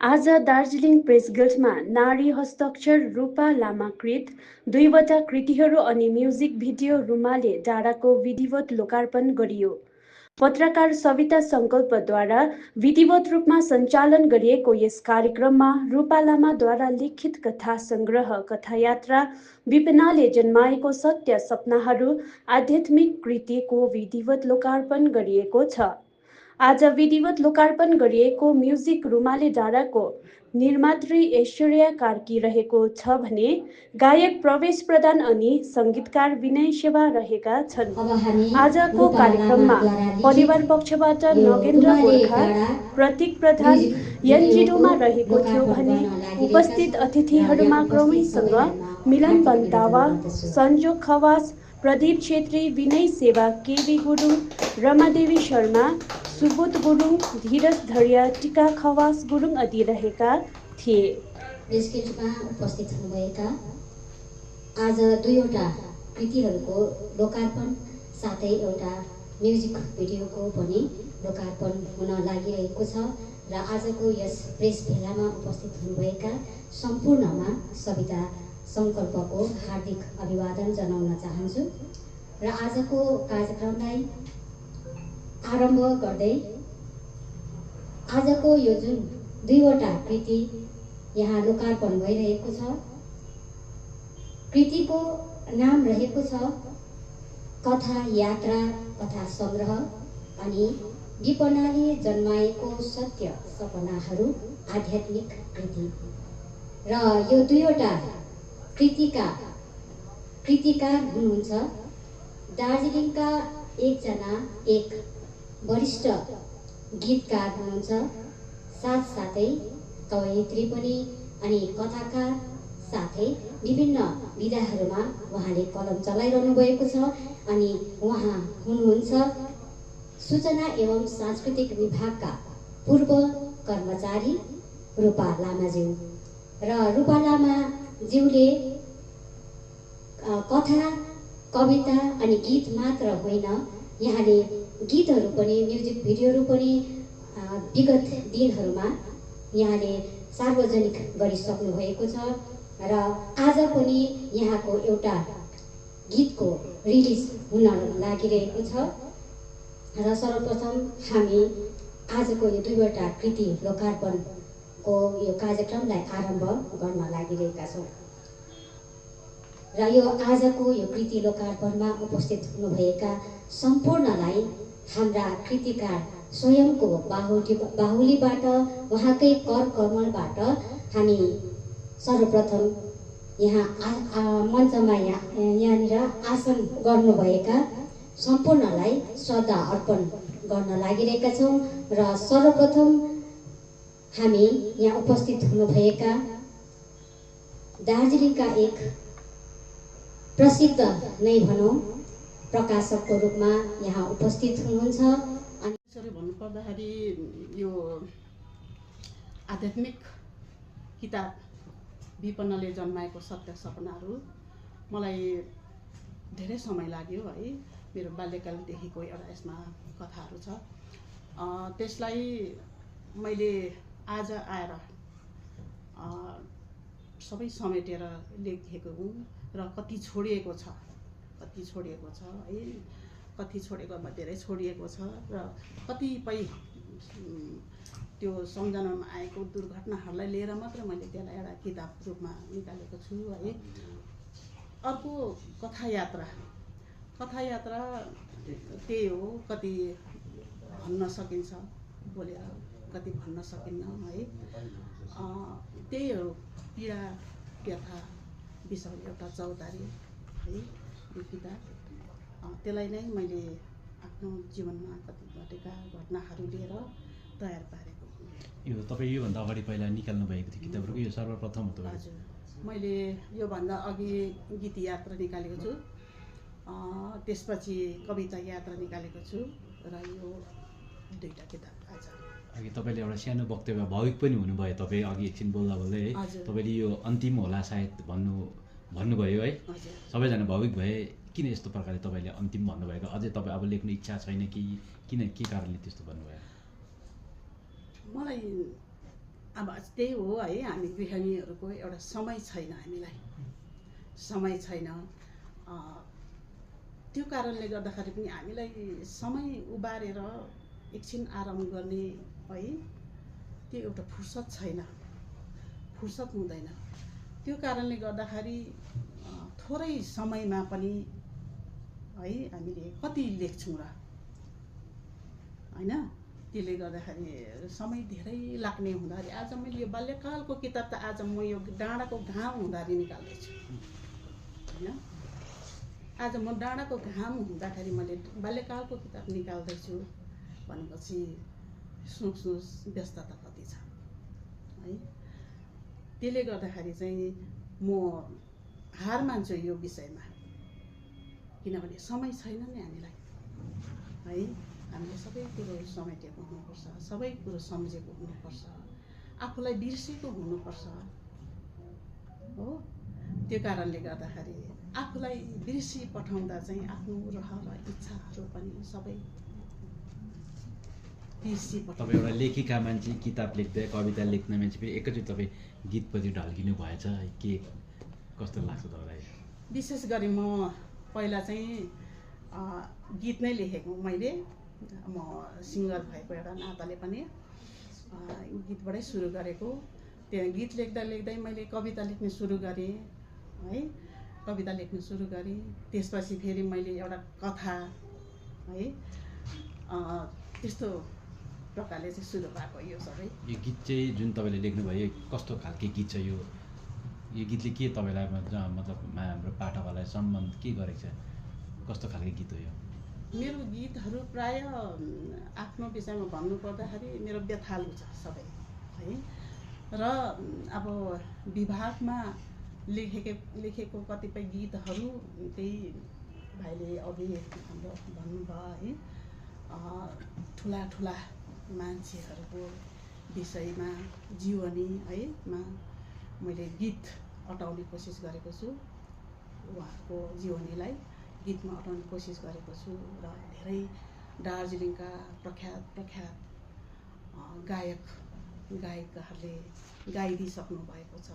आज दार्जिलिङ प्रेस गिल्डमा नारी हस्ताक्षर रूपा लामाकृत दुईवटा कृतिहरू अनि म्युजिक भिडियो रुमाले डाँडाको विधिवत लोकार्पण गरियो। पत्रकार सविता सङ्कल्पद्वारा विधिवत रूपमा सञ्चालन गरिएको यस कार्यक्रममा रूपा लामाद्वारा लिखित कथा सङ्ग्रह कथायात्रा विपनाले जन्माएको सत्य सपनाहरू आध्यात्मिक कृतिको विधिवत लोकार्पण गरिएको छ। आज विधिवत लोकार्पण गरिएको म्युजिक रुमाले डाँडाको निर्मात्री ऐश्वर्या कार्की रहेको छ भने गायक प्रवेश प्रधान अनि सङ्गीतकार विनय सेवा रहेका छन्। आजको कार्यक्रममा परिवार पक्षबाट नगेन्द्र गोर्खा, प्रतीक प्रधान एनजिडोमा रहेको थियो भने उपस्थित अतिथिहरूमा क्रमैसँग मिलन बन्तावा, सन्जोग खवास, प्रदीप छेत्री, विनय सेवा, केबी गुरुङ, रमादेवी शर्मा, सुबोध गुरुङ, धीरज धरिया, टिका खवास गुरुङ आदि रहेका थिए। प्रेसगिल्डमा उपस्थित हुनुभएका आज दुईवटा कृतिहरूको लोकार्पण साथै एउटा म्युजिक भिडियोको पनि लोकार्पण हुन लागिरहेको छ र आजको यस प्रेस भेलामा उपस्थित हुनुभएका सम्पूर्णमा सविता सङ्कल्पको हार्दिक अभिवादन जनाउन चाहन्छु र आजको कार्यक्रमलाई आरम्भ गर्दै आजको यो जुन दुईवटा कृति यहाँ लोकार्पण भइरहेको छ, कृतिको नाम रहेको छ कथा यात्रा कथा सङ्ग्रह अनि विपनाले जन्माएको सत्य सपनाहरू आध्यात्मिक कृति र यो दुईवटा कृतिकार हुनुहुन्छ दार्जिलिङका एक वरिष्ठ गीतकार हुनुहुन्छ, साथसाथै कवयित्री पनि अनि कथाकार साथै विभिन्न विधाहरूमा उहाँले कलम चलाइरहनु भएको छ अनि उहाँ हुनुहुन्छ सूचना एवं सांस्कृतिक विभागका पूर्व कर्मचारी रूपा लामाज्यू र रूपा लामाज्यूले कथा कविता अनि गीत मात्र होइन, यहाँले गीतहरू पनि म्युजिक भिडियोहरू पनि विगत दिनहरूमा यहाँले सार्वजनिक गरिसक्नु भएको छ र आज पनि यहाँको एउटा गीतको रिलिज हुन लागिरहेको छ र सर्वप्रथम हामी आजको यो दुईवटा कृति लोकार्पणको यो कार्यक्रमलाई आरम्भ गर्न लागिरहेका छौँ र यो आजको यो कृति लोकार्पणमा उपस्थित हुनुभएका सम्पूर्णलाई हाम्रा कृतिकार स्वयंको बाहुलीबाट उहाँकै कर कमलबाट हामी सर्वप्रथम यहाँ मञ्चमा यहाँनिर आसन गर्नुभएका सम्पूर्णलाई श्रद्धा अर्पण गर्न लागिरहेका छौँ र सर्वप्रथम हामी यहाँ उपस्थित हुनुभएका दार्जिलिङका एक प्रसिद्ध नै भनौँ प्रकाशकको रूपमा यहाँ उपस्थित हुनुहुन्छ। यसरी भन्नुपर्दाखेरि यो आध्यात्मिक किताब विपन्नले जन्माएको सत्य सपनाहरू मलाई धेरै समय लाग्यो है। मेरो बाल्यकालदेखिको एउटा यसमा कथाहरू छ, त्यसलाई मैले आज आएर सबै समेटेर लेखेको हुँ र कति छोडिएको छ है, कति छोडेकोमा धेरै छोडिएको छ र कतिपय त्यो सम्झनामा आएको दुर्घटनाहरूलाई लिएर मात्र मैले त्यसलाई एउटा किताब रूपमा निकालेको छु है। अर्को कथा यात्रा त्यही हो, कति भन्न सकिन्छ बोलेर, कति भन्न सकिन्न है। त्यही हो पीडा व्यथा विषय एउटा चौतारी है यो किताब। त्यसलाई नै मैले आफ्नो जीवनमा कति घटेका घटनाहरू लिएर तयार पारेको। यो तपाईँ योभन्दा अगाडि पहिला निकाल्नु भएको थियो किताबहरूको यो सर्वप्रथम हो तपाईँ? हजुर, मैले योभन्दा अघि गीत यात्रा निकालेको छु, त्यसपछि कविता यात्रा निकालेको छु र यो दुईवटा किताब आज। अघि तपाईँले एउटा सानो वक्तव्य भावुक पनि हुनुभयो, तपाईँ अघि एकछिन बोल्दा बोल्दै है, तपाईँले यो अन्तिम होला सायद भन्नुभयो है। सबैजना भावुक भए, किन यस्तो प्रकारले तपाईँले अन्तिम भन्नुभएको? अझै तपाईँ अब लेख्नु इच्छा छैन कि किन, के कारणले त्यस्तो भन्नुभयो? मलाई अब त्यही हो है, हामी गृहिणीहरूको एउटा समय छैन, हामीलाई समय छैन। त्यो कारणले गर्दाखेरि पनि हामीलाई समय उबारेर एकछिन आराम गर्ने है त्यो एउटा फुर्सद छैन, फुर्सद हुँदैन। त्यो कारणले गर्दाखेरि थोरै समयमा पनि है हामीले कति लेख्छौँ र होइन। त्यसले गर्दाखेरि समय धेरै लाग्ने हुँदाखेरि आज मैले यो बाल्यकालको किताब त आज म यो डाँडाको घाम हुँदाखेरि निकाल्दैछु होइन। आज म डाँडाको घाम हुँदाखेरि मैले बाल्यकालको किताब निकाल्दैछु भनेपछि सोच्नुहोस् व्यस्तता कति छ है। त्यसले गर्दाखेरि चाहिँ म हार मान्छु यो विषयमा, किनभने समय छैन नि हामीलाई है। हामीले सबै कुरो समेटेको हुनुपर्छ, सबै कुरो सम्झेको हुनुपर्छ, आफूलाई बिर्सेको हुनुपर्छ हो। त्यो कारणले गर्दाखेरि आफूलाई बिर्सी पठाउँदा चाहिँ आफ्नो रहर इच्छाहरू पनि सबै बिर्सी पठाउँदा। तपाईँ एउटा लेखिका मान्छे, किताब लेख्दै कविता लेख्ने मान्छे, फेरि एकैचोटि तपाईँ गीतप्रति ढल्किनु भएछ, के कस्तो लाग्छ तपाईँलाई? विशेष गरी म पहिला चाहिँ गीत नै लेखेको मैले। म सिङ्गर भएको एउटा नाताले पनि गीतबाटै सुरु गरेको। त्यहाँ गीत लेख्दा लेख्दै मैले कविता लेख्न सुरु गरेँ है, कविता लेख्न सुरु गरेँ। त्यसपछि फेरि मैले एउटा कथा है त्यस्तो प्रकारले चाहिँ सुरु भएको यो सबै। यो गीत चाहिँ जुन तपाईँले लेख्नुभयो कस्तो खालके गीत छ यो गीतले के तपाईँलाई मतलब हाम्रो पाठकहरूलाई सम्बन्ध के गरेको छ, कस्तो खालके गीत हो यो? मेरो गीतहरू प्राय आफ्नो विषयमा भन्नुपर्दाखेरि मेरो व्यथालु छ सबै है। र अब विभागमा लेखेको कतिपय गीतहरू त्यही भाइले अघि हाम्रो भन्नुभयो है, ठुला ठुला मान्छेहरूको विषयमा जीवनी है मा मैले गीत अटाउने कोसिस गरेको छु। उहाँहरूको जीवनीलाई गीतमा अटाउने कोसिस गरेको छु र धेरै दार्जिलिङका प्रख्यात गायकहरूले गाइदिइसक्नु भएको छ।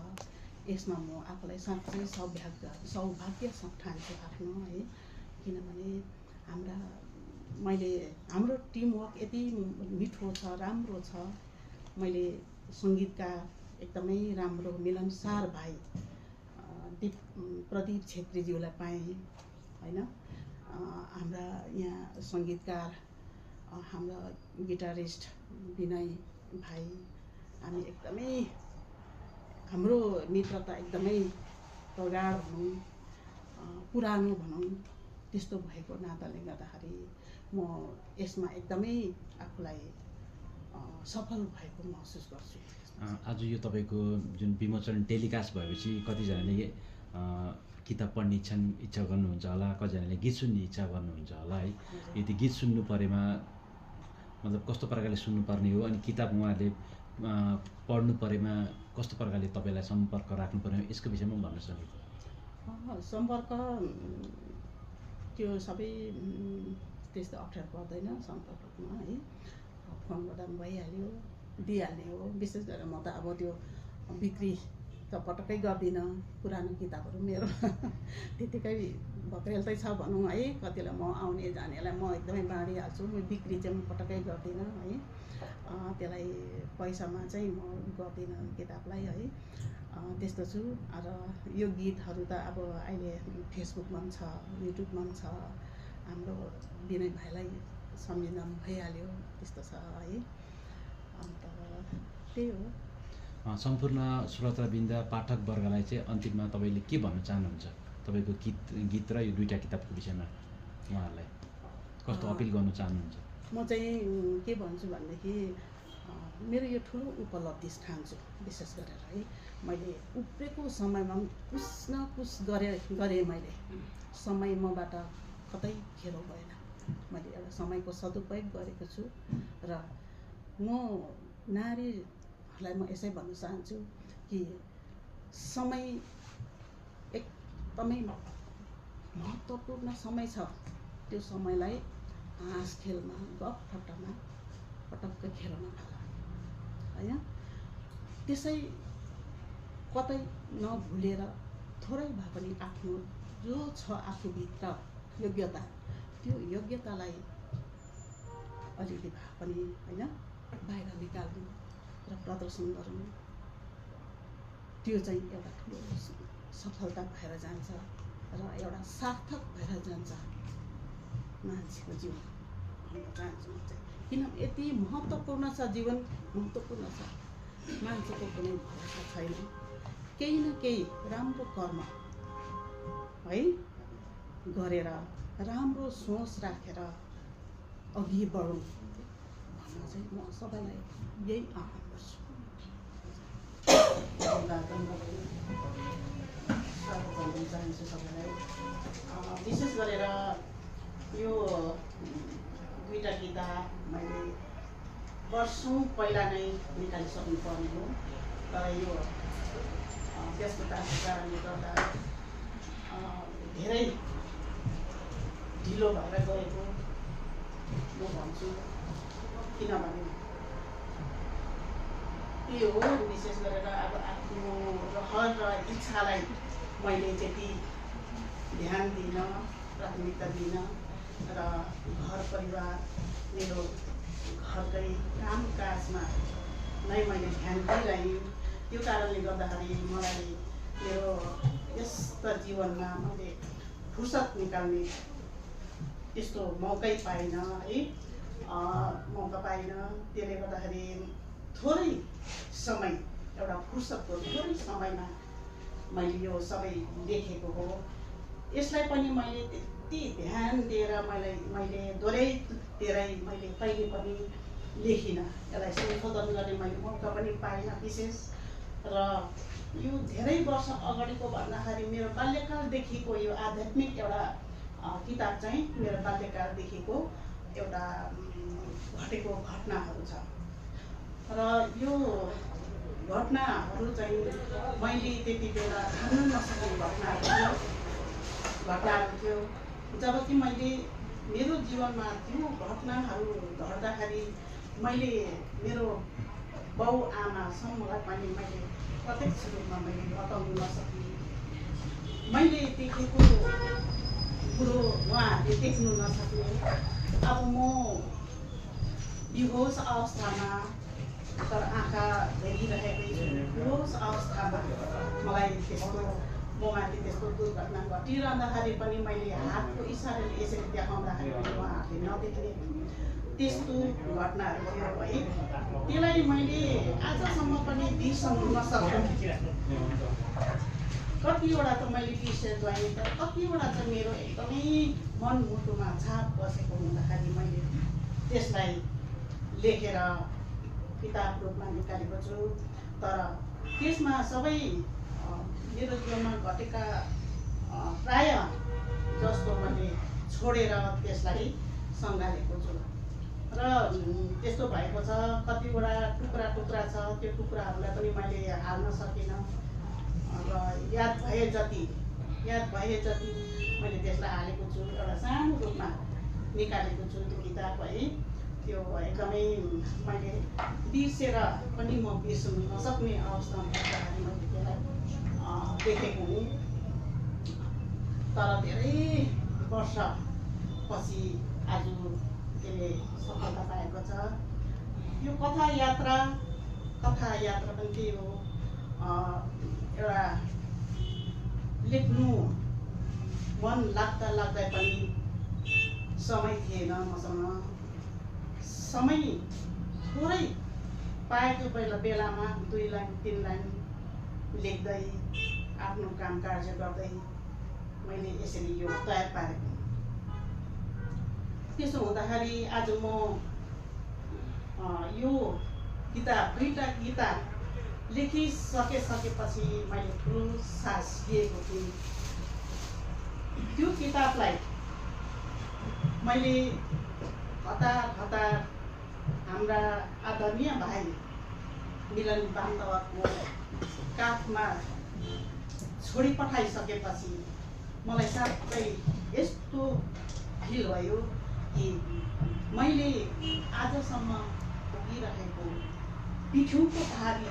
यसमा म आफूलाई साँच्चै सौभाग्य ठान्छु आफ्नो है, किनभने हाम्रो टिमवर्क यति मिठो छ, राम्रो छ। मैले सङ्गीतकार एकदमै राम्रो मिलनसार भाइ प्रदीप छेत्रीज्यूलाई पाएँ होइन। हाम्रा यहाँ सङ्गीतकार हाम्रा गिटारिस्ट विनय भाइ, हामी एकदमै हाम्रो मित्रता एकदमै प्रगाढ भनौँ, पुरानो भनौँ, त्यस्तो भएको नाताले गर्दाखेरि म यसमा एकदमै आफूलाई सफल भएको महसुस गर्छु। आज यो तपाईँको जुन विमोचन टेलिकास्ट भएपछि कतिजनाले किताब पढ्ने इच्छा गर्नुहुन्छ होला, कतिजनाले गीत सुन्ने इच्छा गर्नुहुन्छ होला है। यदि गीत सुन्नु परेमा मतलब कस्तो प्रकारले सुन्नुपर्ने हो, अनि किताब उहाँहरूले पढ्नु परेमा कस्तो प्रकारले तपाईँलाई सम्पर्क राख्नु पर्ने, यसको विषयमा पनि भन्न सक्नुहुन्छ? सम्पर्क त्यो सबै त्यस्तो अप्ठ्यारो पर्दैन सम्पर्कमा है। फोन गर्दा पनि भइहाल्यो, दिइहाल्ने हो। विशेष गरेर म त अब त्यो बिक्री त पटक्कै गर्दिनँ। पुरानो किताबहरू मेरो त्यतिकै भक्रेलतै छ भनौँ है। कतिलाई म आउने जानेलाई म एकदमै बाँडिहाल्छु। म बिक्री चाहिँ म पटक्कै गर्दिनँ है। त्यसलाई पैसामा चाहिँ म गर्दिनँ किताबलाई है, त्यस्तो छु। र यो गीतहरू त अब अहिले फेसबुकमा पनि छ, युट्युबमा पनि छ। हाम्रो विनय भाइलाई सम्झिँदा पनि भइहाल्यो, त्यस्तो छ है। अन्त त्यही हो। सम्पूर्ण श्रोतावृन्द पाठकवर्गलाई चाहिँ अन्तिममा तपाईँले के भन्न चाहनुहुन्छ तपाईँको गीत र यो दुईवटा किताबको विषयमा? उहाँहरूलाई कस्तो अपिल गर्न चाहनुहुन्छ? म चाहिँ के भन्छु भनेदेखि मेरो यो ठुलो उपलब्धि ठान्छु। विशेष गरेर है, मैले उब्रेको समयमा कुछ न कुछ गरेँ मैले। समय मबाट कतै खेरो भएन। मैले एउटा समयको सदुपयोग गरेको छु र म नारीहरूलाई म यसै भन्न चाहन्छु कि समय एकदमै महत्त्वपूर्ण समय छ। त्यो समयलाई हाँस खेलमा गफ ठट्टामा पटक्कै खेरो नफाल होइन। त्यसै कतै नभुलेर थोरै भए पनि आफ्नो जो छ आफूभित्र योग्यता, त्यो योग्यतालाई अलिकति भए पनि होइन बाहिर निकाल्नु र प्रदर्शन गर्नु, त्यो चाहिँ एउटा ठुलो सफलता भएर जान्छ र एउटा सार्थक भएर जान्छ मान्छेको जीवन भन्न चाहन्छु म चाहिँ। किनभने यति महत्त्वपूर्ण छ जीवन, महत्त्वपूर्ण छ। मान्छेको कुनै भरोसा छैन, केही न केही राम्रो कर्म है गरेर राम्रो सोच राखेर अघि बढौँ भन्न चाहिँ म सबैलाई यही आह्वान गर्छु। स्वागत गर्न चाहन्छु सबैलाई। विशेष गरेर यो दुईवटा किताब मैले वर्षौँ पहिला नै निकालिसक्नु पर्ने हो, तर यो व्यस्तताको कारणले गर्दा धेरै ढिलो भएर गएको म भन्छु। किनभने के हो, विशेष गरेर अब आफ्नो रहर र इच्छालाई मैले त्यति ध्यान दिन, प्राथमिकता दिन र घर परिवार मेरो घरकै कामकाजमा नै मैले ध्यान दिइरहेँ। त्यो कारणले गर्दाखेरि मलाई मेरो व्यस्त जीवनमा मैले फुर्सद निकाल्ने त्यस्तो मौकै पाइनँ है, मौका पाइनँ। त्यसले गर्दाखेरि थोरै समय, एउटा फुर्सदको थोरै समयमा मैले यो सबै लेखेको हो। यसलाई पनि मैले त्यति ध्यान दिएर मैले दोहोऱ्याइ मैले कहिले पनि लेखिनँ, यसलाई संशोधन गर्ने मैले मौका पनि पाइनँ विशेष। र यो धेरै वर्ष अगाडिको भन्दाखेरि मेरो बाल्यकालदेखिको यो आध्यात्मिक एउटा किताब चाहिँ मेरो बाल्यकालदेखिको एउटा घटेको घटनाहरू छ र यो घटनाहरू चाहिँ मैले त्यति बेला थाम्न नसकेको घटनाहरू थियो। जब कि मैले मेरो जीवनमा त्यो घटनाहरू घट्दाखेरि मैले मेरो बाउ आमासम्मलाई पनि मैले प्रत्यक्ष रूपमा मैले बताउनु नसक्ने, मैले देखेको कुरो उहाँहरूले देख्नु नसक्ने। अब म बेहोस अवस्थामा, तर आँखा हेरिरहेकै छु, बेहोस अवस्थामा मलाई त्यस्तो ममाथि त्यस्तो दुर्घटना घटिरहँदाखेरि पनि मैले हातको इसाराले यसरी देखाउँदाखेरि पनि उहाँहरूले नदेख्ने त्यस्तो घटनाहरू थियो है। त्यसलाई मैले आजसम्म पनि बिर्सनु नसक्छु। कतिवटा त मैले बिर्सेर गएँ, तर कतिवटा चाहिँ मेरो एकदमै मनमुटुमा छाप बसेको हुँदाखेरि मैले त्यसलाई लेखेर किताब रूपमा निकालेको छु। तर त्यसमा सबै मेरो जीवनमा घटेका प्राय जस्तो मैले छोडेर त्यसलाई सङ्घालेको छु र त्यस्तो भएको छ। कतिवटा टुक्रा छ, त्यो टुक्राहरूलाई पनि मैले हाल्न सकिनँ र याद भए जति मैले त्यसलाई हालेको छु। एउटा सानो रूपमा निकालेको छु त्यो किताब है। त्यो एकदमै मैले बिर्सेर पनि म बिर्सनु नसक्ने अवस्थामा पर्दाखेरि मैले त्यसलाई देखेको हुँ। तर धेरै वर्षपछि आज त्यसले सफलता पाएको छ। यो कथा यात्रा पनि के हो, एउटा लेख्नु मन लाग्दै पनि समय थिएन मसँग। समय थोरै पाएको बेलामा 2 लाइन 3 लाइन लेख्दै आफ्नो काम कार्य गर्दै मैले यसरी यो तयार पारेको। त्यसो हुँदाखेरि आज म यो किताब 2टा किताब लेखिसकेपछि मैले ठुलो सास लिएको थिएँ। त्यो किताबलाई मैले हतार हाम्रा आदरणीय भाइ मिलन बान्धवको काखमा छोडी पठाइसकेपछि मलाई साह्रै यस्तो फिल भयो कि मैले आजसम्म भोगिरहेको पिठ्युको भारी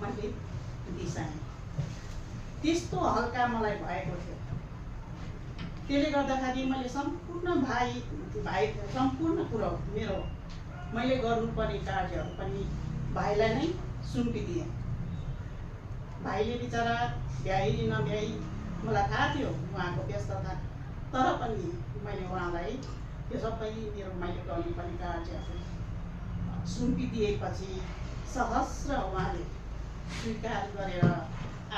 मैले दिसाएँ। त्यस्तो हल्का मलाई भएको थियो। त्यसले गर्दाखेरि मैले सम्पूर्ण भाइ सम्पूर्ण कुरो मेरो मैले गर्नुपर्ने कार्यहरू पनि भाइलाई नै सुम्पिदिएँ। भाइले बिचरा भ्याइ नभ्याइ मलाई थाहा थियो उहाँको व्यस्तता, तर पनि मैले उहाँलाई त्यो सबै मेरो मैले गर्नुपर्ने कार्यहरू सुम्पिदिएपछि सहस्र उहाँले स्वीकार गरेर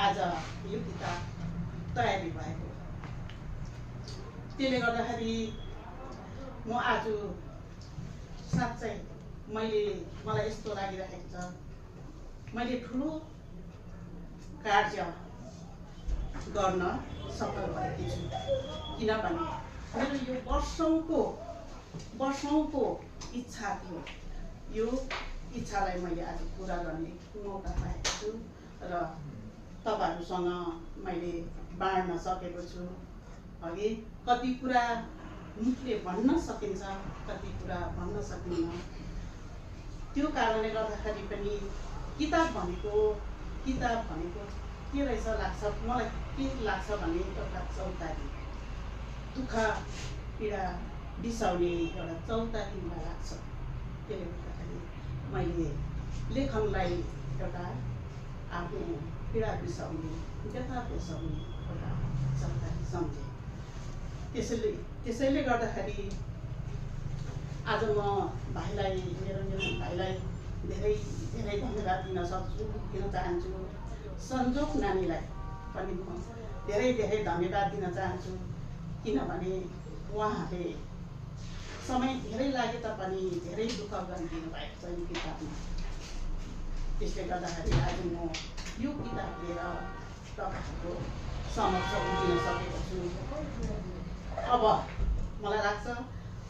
आज यो किताब तयारी भएको। त्यसले गर्दाखेरि म आज साँच्चै मलाई यस्तो लागिरहेको छ मैले ठुलो कार्य गर्न सफल भएकी छु। किनभने मेरो यो वर्षौंको इच्छा थियो। यो इच्छालाई मैले आज पुरा गर्ने मौका पाएको छु र तपाईहरुसँग मैले बाँड्न सकेको छु। अघि कति कुरा मुखले भन्न सकिन्छ, कति कुरा भन्न सकिन्न। त्यो कारणले गर्दाखेरि पनि किताब भनेको के रहेछ लाग्छ मलाई। के लाग्छ भने एउटा चौतारी, दुःख पीडा बिसाउने एउटा चौतारी मलाई लाग्छ। त्यसले गर्दाखेरि मैले लेखनलाई एउटा आफ्नो पीडा बिसाउने, व्यथा बिसाउने एउटा चौतारी सम्झेँ। त्यसैले गर्दाखेरि आज म भाइलाई मेरो भाइलाई धेरै धेरै धन्यवाद दिन चाहन्छु। सन्जोग नानीलाई पनि म धेरै धेरै धन्यवाद दिन चाहन्छु। किनभने उहाँले समय धेरै लागे तापनि धेरै दुःख गरिदिनु भएको छ यो किताबमा। त्यसले गर्दाखेरि आज म यो किताब लिएर तपाईहरुको समक्ष उभिन सकेको छु। अब मलाई लाग्छ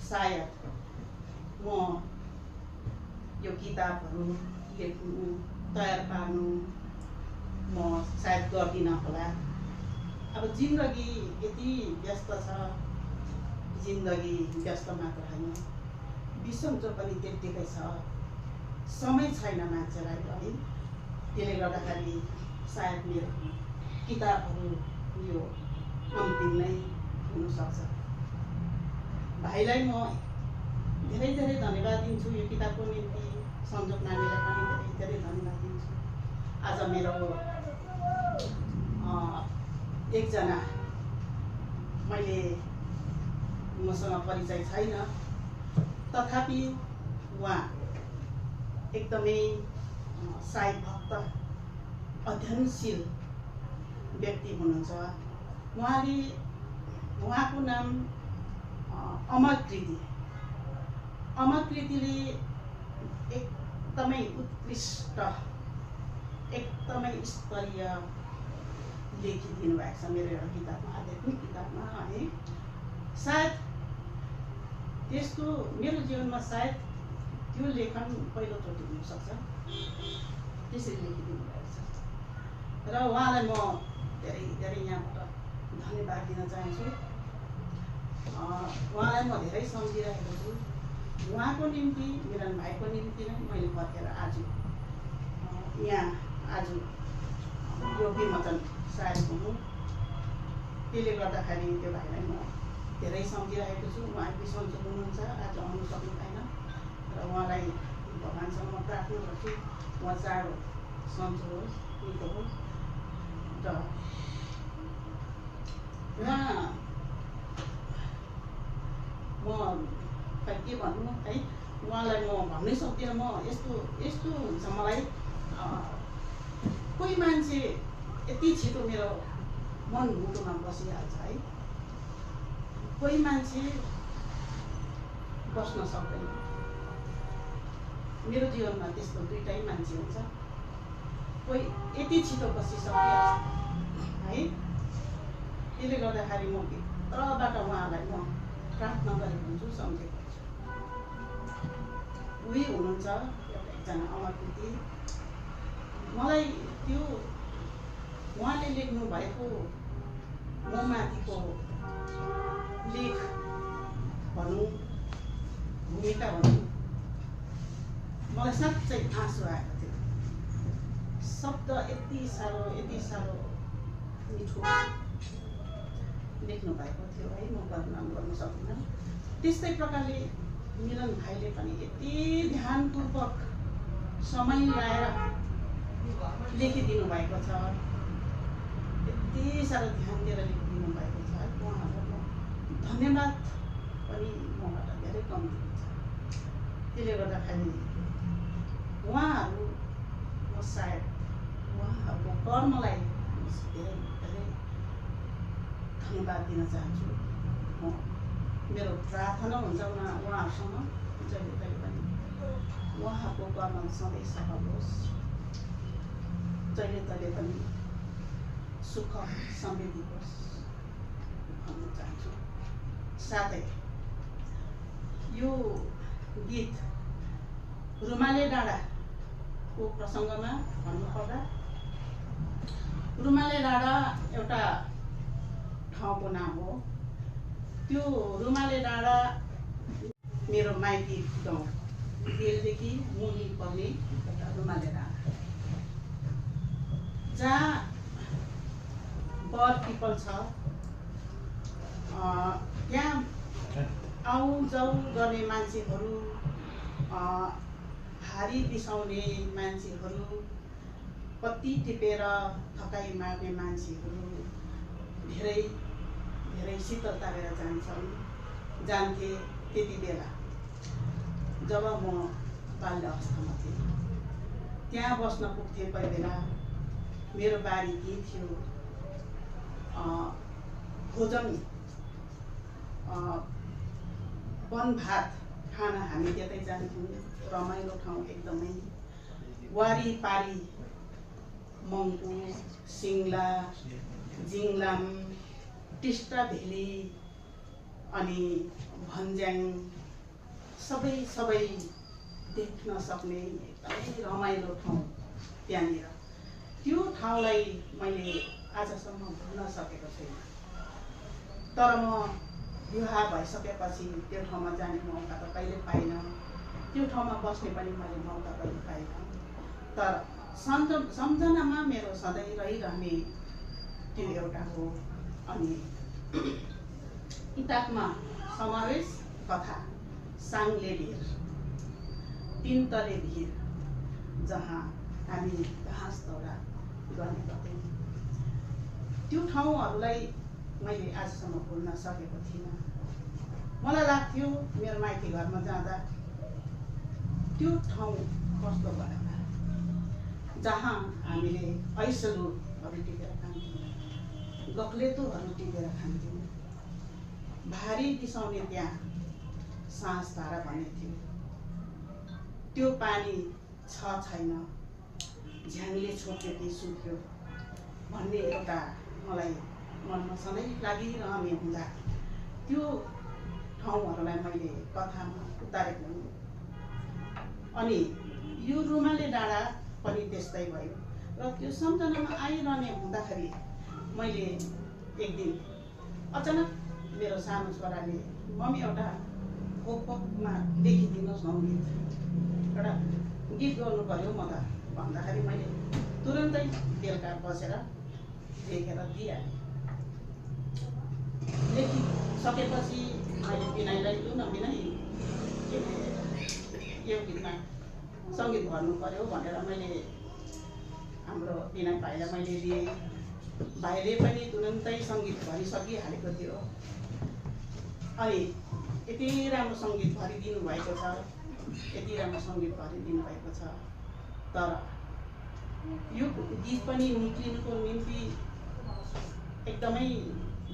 सायद म यो किताबहरू लेख्नु, तयार पार्नु म सायद गर्दिनँ होला। अब जिन्दगी यति व्यस्त छ, जिन्दगी व्यस्त मात्र होइन, बिसन्चो पनि त्यत्तिकै छ, समय छैन मान्छेलाई है। त्यसले गर्दाखेरि सायद मेरो किताबहरू यो अन्तिम नै हुनसक्छ। भाइलाई म धेरै धेरै धन्यवाद दिन्छु यो किताबको निम्ति। सन्जोग नानीलाई पनि धेरै धेरै धन्यवाद दिन्छु। आज मेरो एकजना मसँग परिचय छैन, तथापि उहाँ एकदमै साई भक्त अध्ययनशील व्यक्ति हुनुहुन्छ। उहाँको नाम अमर कृति। अमर कृतिले एकदमै उत्कृष्ट, एकदमै स्तरीय लेखिदिनु भएको छ मेरो एउटा किताबमा, आध्यात्मिक किताबमा है। सायद त्यस्तो मेरो जीवनमा सायद त्यो लेखन पहिलोचोटि हुनसक्छ, त्यसरी लेखिदिनु भएको छ। र उहाँलाई म धेरै धेरै यहाँबाट धन्यवाद दिन चाहन्छु। उहाँलाई म धेरै सम्झिरहेको छु। उहाँको निम्ति, मिलन भाइको निम्ति नै मैले फर्केर आज यहाँ यो विमोचन सायद हुनु। त्यसले गर्दाखेरि त्यो भाइलाई म धेरै सम्झिरहेको छु। उहाँ बिसन्चो हुनुहुन्छ, आज आउनु सक्नु भएन र उहाँलाई भगवानसँग म प्रार्थना गर्छु उहाँ चाँडो सन्चो होस्, निको होस्। र उहाँ म खै के भन्नु है, उहाँलाई म भन्नै सक्दिनँ। म यस्तो हुन्छ मलाई, कोही मान्छे यति छिटो मेरो मन मुटुमा बसिहाल्छ है, कोही मान्छे बस्न सक्दैन। मेरो जीवनमा त्यस्तो दुईटै मान्छे हुन्छ, कोही यति छिटो बसिसकिहाल्छ है। त्यसले गर्दाखेरि म भित्रबाट उहाँलाई म प्रार्थना गरेको हुन्छु, सम्झेको हुन्छु। उही हुनुहुन्छ एउटा एकजना अमर कृति। मलाई त्यो उहाँले लेख्नु भएको म माथिको लेख भनौँ, भूमिका भनौँ, मलाई साँच्चै आँसु आएको थियो। शब्द यति साह्रो मिठो लेख्नु भएको थियो है, म वर्णन गर्न सक्दिनँ। त्यस्तै प्रकारले मिलन भाइले पनि यति ध्यानपूर्वक समय लगाएर लेखिदिनु भएको छ, यति साह्रो ध्यान दिएर लेखिदिनु भएको छ। उहाँहरूलाई धन्यवाद पनि मबाट धेरै कम्ती हुन्छ। त्यसले गर्दाखेरि उहाँहरू म सायद उहाँहरूको कर्मलाई धेरै धेरै धन्यवाद दिन चाहन्छु। म मेरो प्रार्थना हुन्छ उहाँहरूसँग जहिले कहिले पनि उहाँहरूको कर्म सधैँ सफल होस्, जहिले तहिले पनि सुख समृद्धि होस् भन्न चाहन्छु। साथै यो गीत रुमाले डाँडाको प्रसङ्गमा भन्नुपर्दा रुमाले डाँडा एउटा ठाउँको नाम हो। त्यो रुमाले डाँडा मेरो माइती गाउँ बेलदेखि मुनि पर्ने एउटा रुमाले डाँडा, जहाँ बर पिपल छ। त्यहाँ आउ जाउ गर्ने मान्छेहरू, भारी बिसाउने मान्छेहरू, पत्ती टिपेर थकाइ मार्ने मान्छेहरू धेरै धेरै शीतलता लिएर जान्थे। त्यति बेला जब म बाल्य अवस्थामा थिएँ, त्यहाँ बस्न पुग्थेँ। कोही बेला मेरो बारी के थियो, भोजन वन भात खान हामी त्यतै जान्थ्यौँ। रमाइलो ठाउँ एकदमै, वारिपारी मङ्पू, सिङ्ला, जिङलाम, टिस्टा भेली अनि भन्ज्याङ सबै देख्न सक्ने एकदमै रमाइलो ठाउँ त्यहाँनिर। त्यो ठाउँलाई मैले आजसम्म भुल्न सकेको छैन। तर म विवाह भइसकेपछि त्यो ठाउँमा जाने मौका त कहिले पाइनँ, त्यो ठाउँमा बस्ने पनि मैले मौका कहिले पाइनँ। तर सम्झनामा मेरो सधैँ रहिरहने त्यो एउटा हो। अनि किताबमा समावेश कथा साङ्ले ढेर, तीन तले भिर, जहाँ हामी घाँस दौडा गर्ने गर्थ्यौँ। त्यो ठाउँहरूलाई मैले आजसम्म भुल्न सकेको थिइनँ। मलाई लाग्थ्यो मेरो माइती घरमा जाँदा त्यो ठाउँ कस्तो भयो, जहाँ हामीले ऐसलुहरू टिपेर खान्थ्यौँ, गक्लेतोहरू टिपेर खान्थ्यौँ। भारी बिसाउने त्यहाँ साँझ धारा भन्ने थियो। त्यो पानी छैन, झ्याङले छोप्यो कि सुक्यो भन्ने एउटा मलाई मनमा सधैँ लागिरहने हुँदा त्यो ठाउँहरूलाई मैले कथामा उतारेको हुँ। अनि यो रुमाले डाँडा पनि त्यस्तै भयो। र त्यो सम्झनामा आइरहने हुँदाखेरि मैले एक दिन अचानक मेरो सानो छोराले, मम्मी एउटा फोकमा लेखिदिनुहोस् न गीत, एउटा गीत गर्नु पर्यो म त भन्दाखेरि मैले तुरन्तै बेलुका बसेर लेखेर दिइहालेँ। लेखिसकेपछि मैले विनयलाई लु न विनय यो गीतमा सङ्गीत भर्नु पर्यो भनेर मैले हाम्रो विनय भाइलाई मैले दिएँ। भाइले पनि तुरन्तै सङ्गीत भरिसकिहालेको थियो। अनि यति राम्रो सङ्गीत भरिदिनु भएको छ, यति राम्रो सङ्गीत भरिदिनु भएको छ। तर यो गीत पनि निक्लिनुको निम्ति एकदमै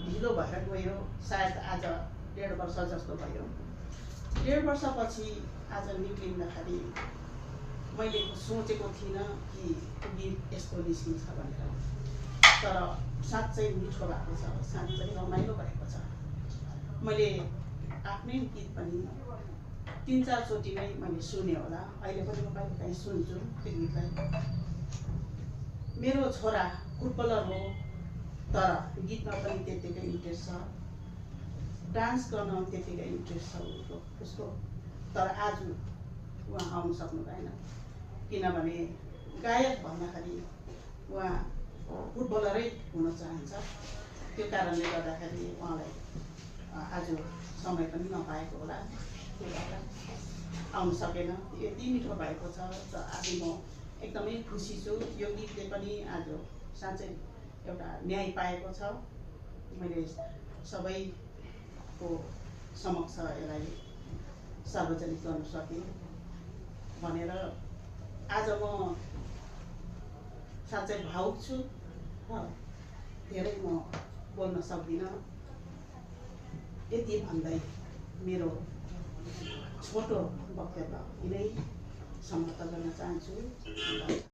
ढिलो भएर गयो। सायद आज 1.5 वर्ष जस्तो भयो। 1.5 वर्षपछि आज निक्लिँदाखेरि मैले सोचेको थिइनँ कि गीत यस्तो निस्किन्छ भनेर। तर साँच्चै मिठो भएको छ, साँच्चै रमाइलो भएको छ। मैले आफ्नै गीत पनि 3-4 चोटि नै मैले सुने होला। अहिले पनि म कहिलेकाहीँ सुन्छु त्यो गीतलाई। मेरो छोरा फुटबलर हो, तर गीतमा पनि त्यत्तिकै इन्ट्रेस्ट छ, डान्स गर्न त्यत्तिकै इन्ट्रेस्ट छ उसको। तर आज उहाँ आउनु सक्नु भएन, किनभने गायक भन्दाखेरि उहाँ फुटबलरै हुन चाहन्छ। त्यो कारणले गर्दाखेरि उहाँलाई आज समय पनि नपाएको होला, त्यो भएर आउन सकेन। यति मिठो भएको छ र आज म एकदमै खुसी छु। यो गीतले पनि आज साँच्चै एउटा न्याय पाएको छ। मैले सबैको समक्ष यसलाई सार्वजनिक गर्न सकेँ भनेर आज म साँच्चै भावुक छु र धेरै म बोल्न सक्दिनँ। यति भन्दै मेरो छोटो वक्तव्य यिनै समाप्त गर्न चाहन्छु।